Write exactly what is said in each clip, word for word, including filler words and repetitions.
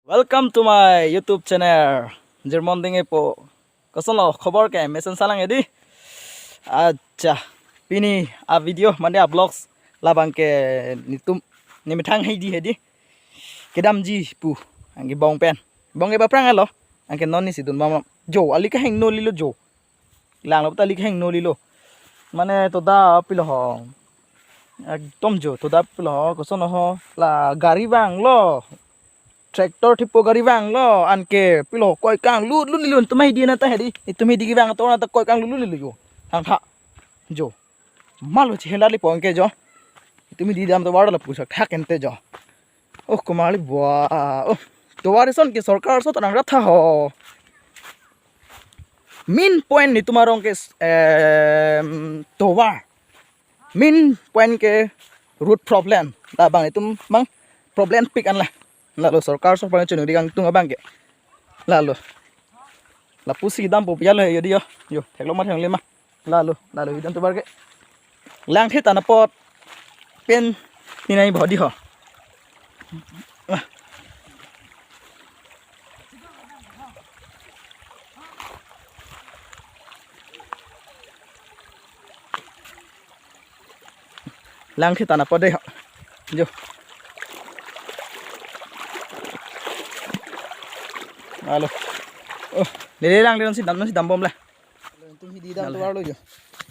Welcome to my YouTube channel. Jirmon Dingpo. Kosonlo khobor ke mesen salang edi. Acha, pini a video mane a vlogs labang ke netum nemethang hedi hedi. Kedamji pu. Anke bong pen. Bong ke ba prang lo. Anke non nisi dun bom. Jo, ali kehingno lilo jo. Langlo ta ali kehingno lilo. Mane toda pilo ho. Ekdom jo, toda pilo ho, koson ho. La gari vanglo. Tractor thipo gari vanglo. Anke pilo koi kanglut lut lilo. Netum hedi nata hedi. Netum hedi kevang ator nata koi kanglut lut lilo jo. Thangtha. Jo. Malo chihenda lipo anke jo. Netum hedi dam tovar lapuson thak ente jo. Oh, komarli bua. Oh. Tovar ison ke sorkar so tanang ratha ho. Main point netum arong ke, em, tovar. Main point ke road problem. Labang netum mang problempik anla. Lalo sorkar so pang chunuri kangtung abang ke. Lalo. Lapusi dampo piyalo he, yo di yo. Yo, theklong ma theklongle ma. Lalo, lalo, hidam tovar ke. Langthe tan apot. Pen, ni nai bodi ho. Langthe tan apot dei ho. Jo. Lalo. Oh, lele lang de non si dam, non si dam bom la. Netum hedi dam tovar lo jo.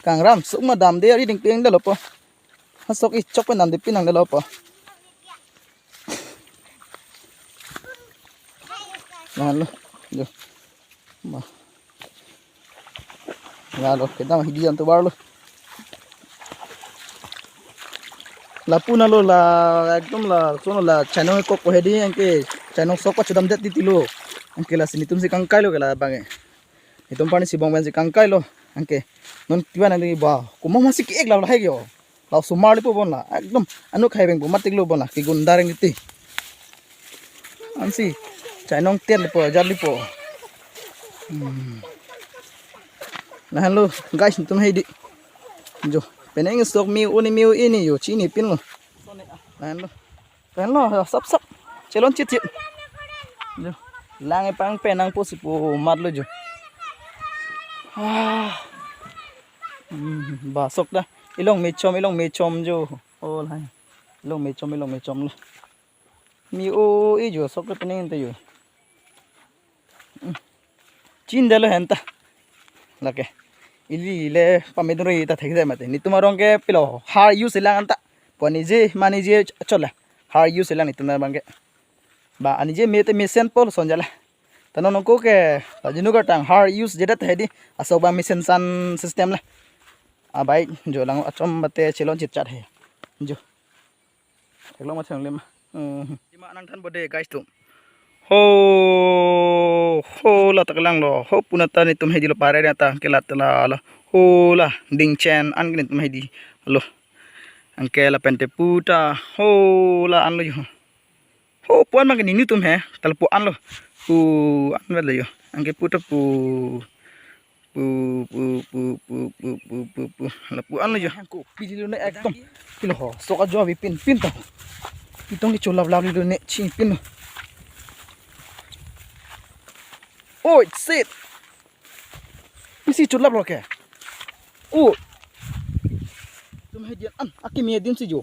Kangram sok ma damde ari ding peng dalo po. Hasok ichok pen damde pinang dalo po. Lalo. Jo. Ma. Lalo kedam hedi dam tovar lo. Lapu nalo la ekdom la sono la chainong kok ko hedi anke chainong sok pachedam det titi lo. Anke lasi netum si kangkai lo ke labang ke. Netum pani si bong pen si kangkai lo. Anke non kiba nang di ba. Komat masi ke ek la hai kyo. La osomar lipo bon la. Ekdom anuk hai beng po matik lo bon la. Ke gunda reng iti. Ansi chainong tian lipo, jar lipo. Hmm. Lahenlo guys, netum hedi. Jo, penang sok miu ni miu ini jo, chinipinlo. Lahenlo. Lahenlo, sap sap. Chelon chit chit. Jo. Lang epang penang pusi pu matlo jo. Ah. Hmm, ba sok da. Ilong mechom, ilong mechom jo. Oh, lai. Ilong mechom, ilong mechom lo. Miu i jo sok le penang te jo. Hmm. Chin dalo henta. Lake. Ili le pamedun ri ta thekde mate. Netum arong ke pilo har use lang anta. Pu anije manije chola. Har use lang netum abang ke. Ba anije mete mesen pol sonjala. Tano nongko ke la jinu kartang har use jedat hedi. Asok ba mesen san system la. Abai jo lang achom mate chelon chit chat he. Jo. Theklong ma theklongle ma. Hmm. Ima nangthan bode guys tum. Ho, ho la ta kelang lo. Ho pu nata netum hedi lo pare nata ke la ta la lo. Ho la dingchen an ke netum hedi lo. Anke lapen te pu ta ho la an lo jo. Ho pu an ma ke nini tum he. Tal pu an lo. Pu an lo jo. Anke pu ta pu. Pu, pu, pu. Lapu an lo jo. Hangko, pili lo ne ekdom. Pilo ho, sok ajo avi pin, pin ta. Pitong ke cholap lap lo ne, chipin lo. Oi, shit. Pisi cholap lo ke. Oh. Netum hedi an, akimi adim si jo.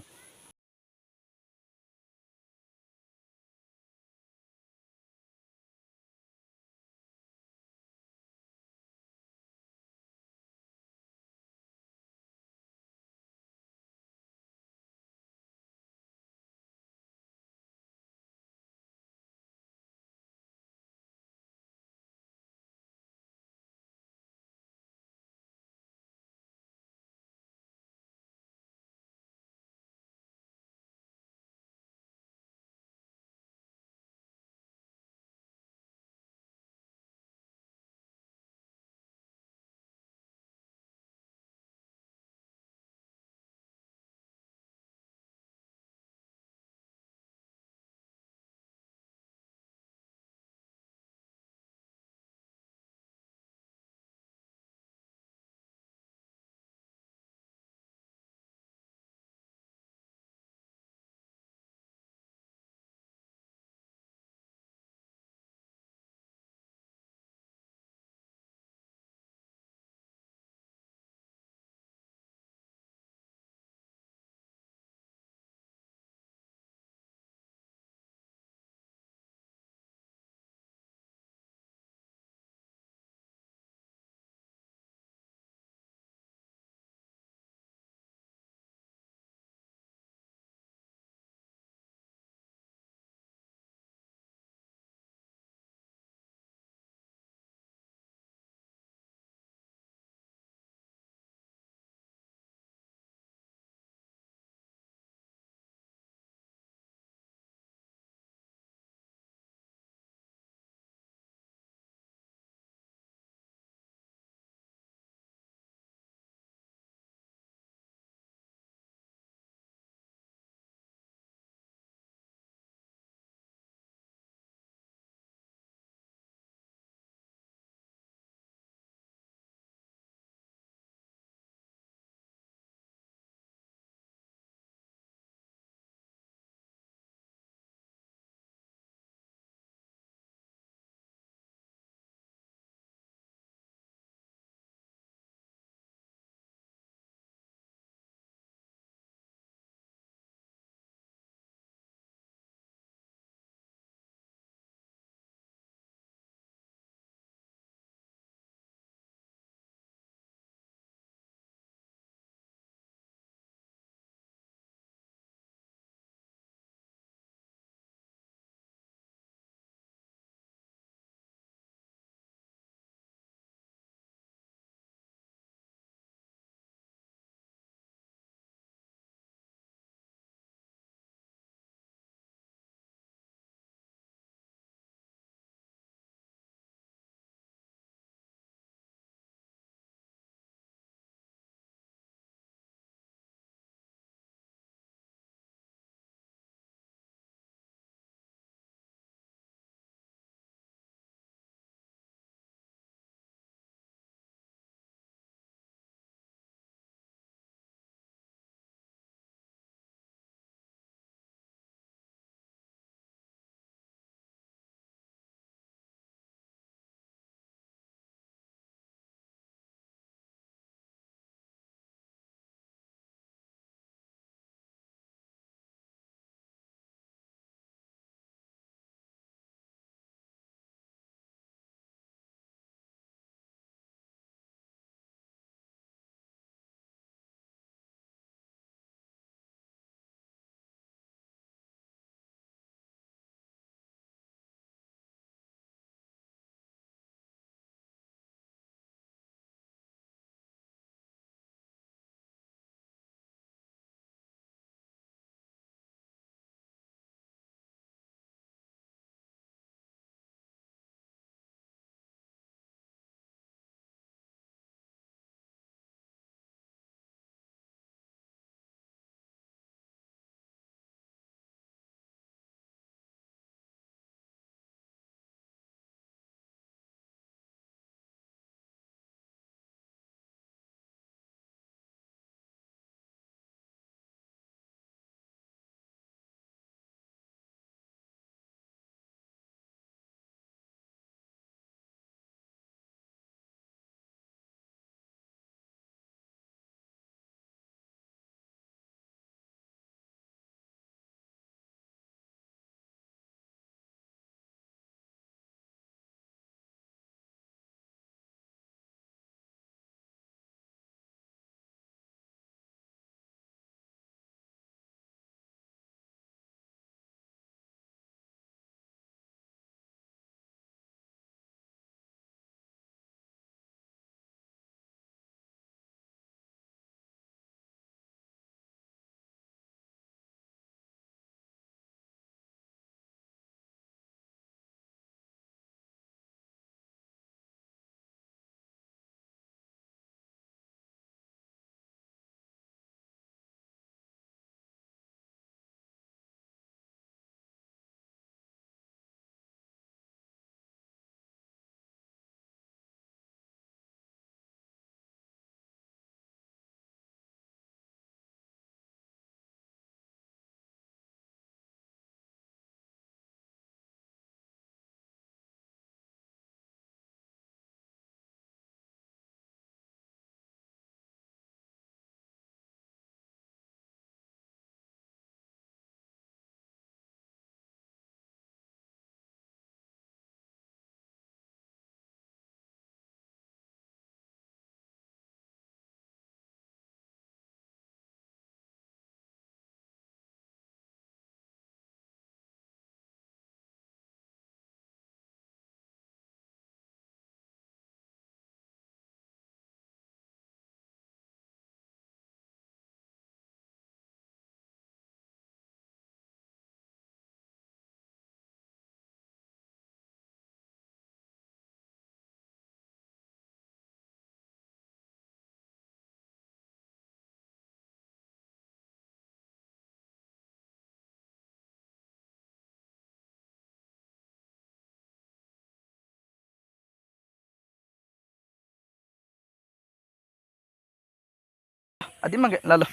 Adim abangke lalo.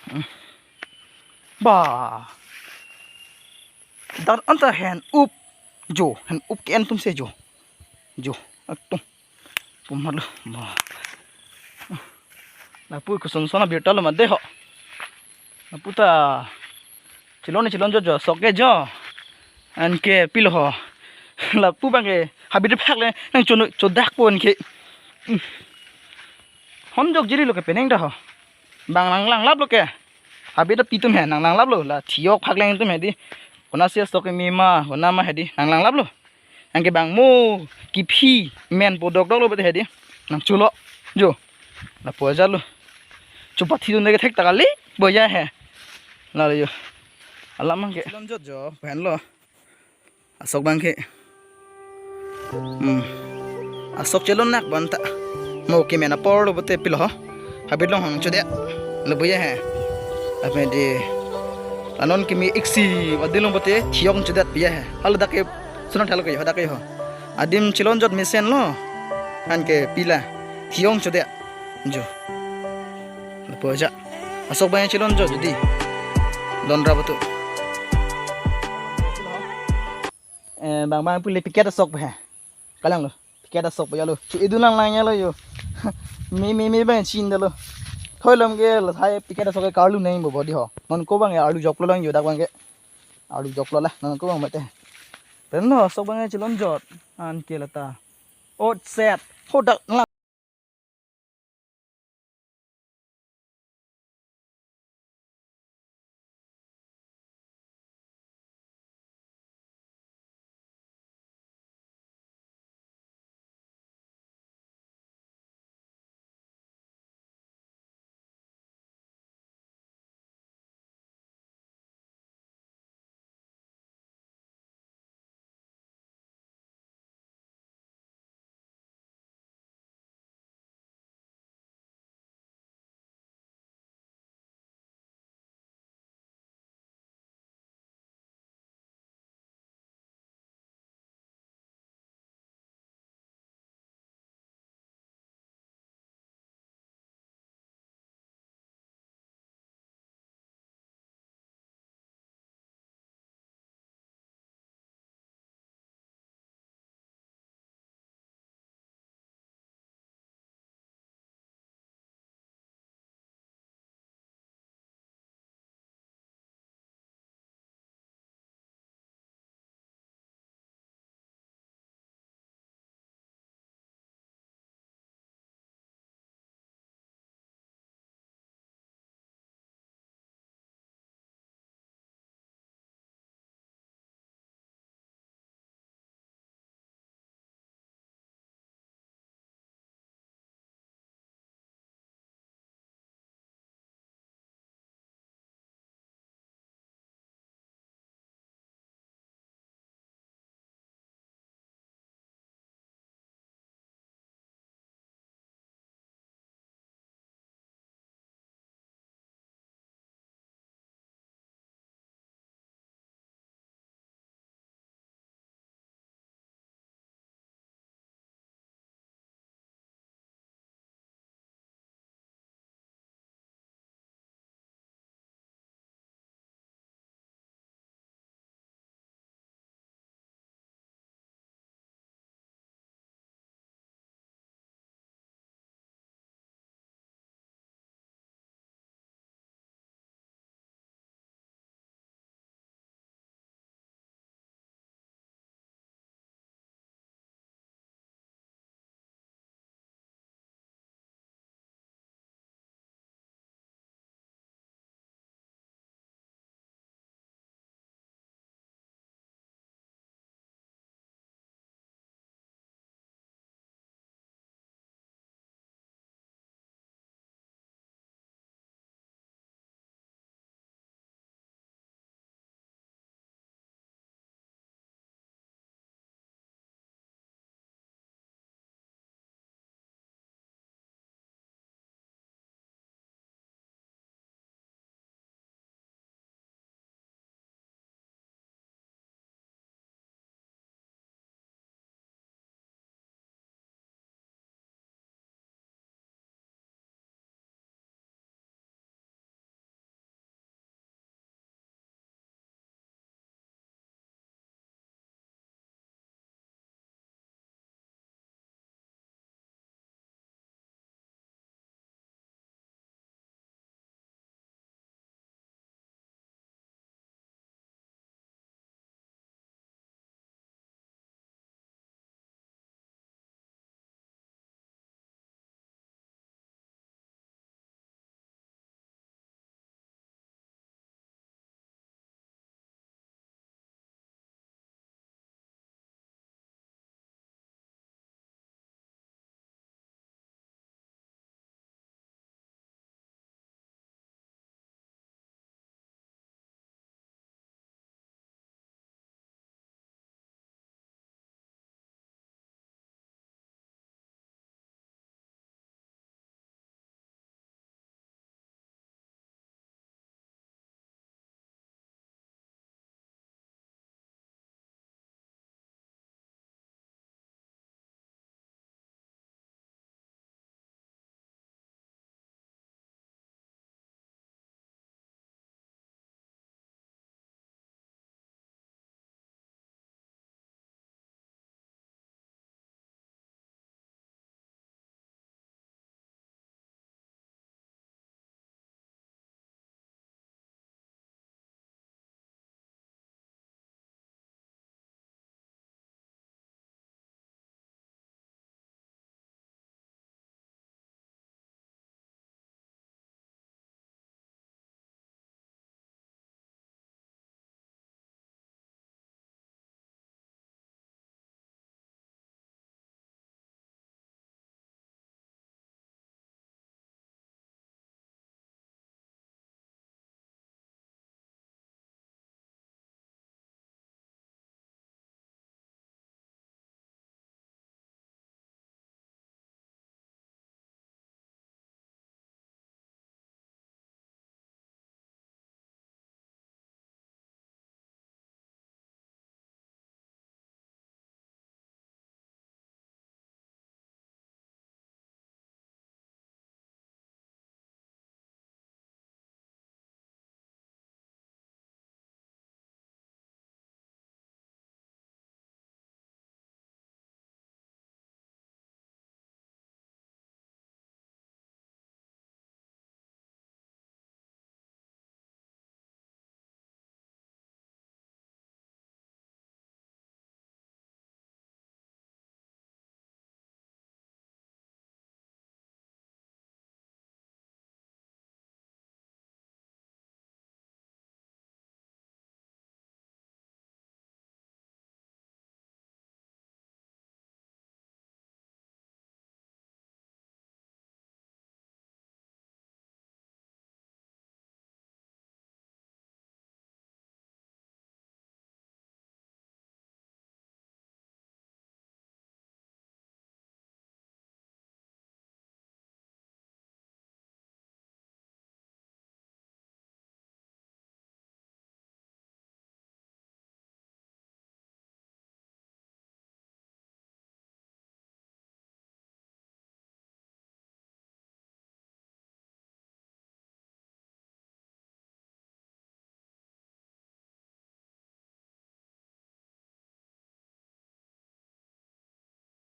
Hmm. Ba. Dak anta hen up. Jo, hen up ke-en atum si jo. Jo, atum. Pum halo. Ba. Lapu kusung sona birta lo made ho. Lapu ta chilon chilon jo jo sok ke jo. Anke pilo ho. Lapu abangke habit phak le nangchono chodakpo anke. Hmm. Hon jok jiri lo ke penang ta ho. Bang nanglanglap lo ke. Habit api atum he nanglanglap lo. La thiyok phak le atum he di. Konat si sok ke mima, konat ma he di nanglanglap lo. Anke bang mo kiphi men po dokdok lo bete he di. Nangcholo. Jo. Lapu ajat lo. Chupathi dun de ke thek ta kali. Boya he. Lalo jo. Alam abangke. Chilon jot jo. Pen lo. Asok abangke. Hmm. Asok chelon nak abang ta. Mo kemen apor lo bete pilo ho. Habit along hong chodet. Lo boya he. Ape di. Anon kimi iksi adin along bete thiyok chodet boya he. Halo dak ke sunang thalo ke ho dak ke ho. Adim chilon jot mesen lo. Anke pila. Thiyok chodet. Jo. Lapu aja. Asok abang chelon jo jodi. Lon ra betul. Eh, bang bang pule piket asok he. Kalang lo. Piket asok ya lo. Chu idu lang lang ya lo jo. Mi mi mi bang chin da lo. Thoi lam ke lahai piket asok ke karlu neng bo body ho. Non ko abang ya arlu jok lo lang jo dak abangke. Arlu jok lo la. Non ko abang mate. Pen lo asok abang chelon jot. Anke lata. Ot set. Ho dak lang.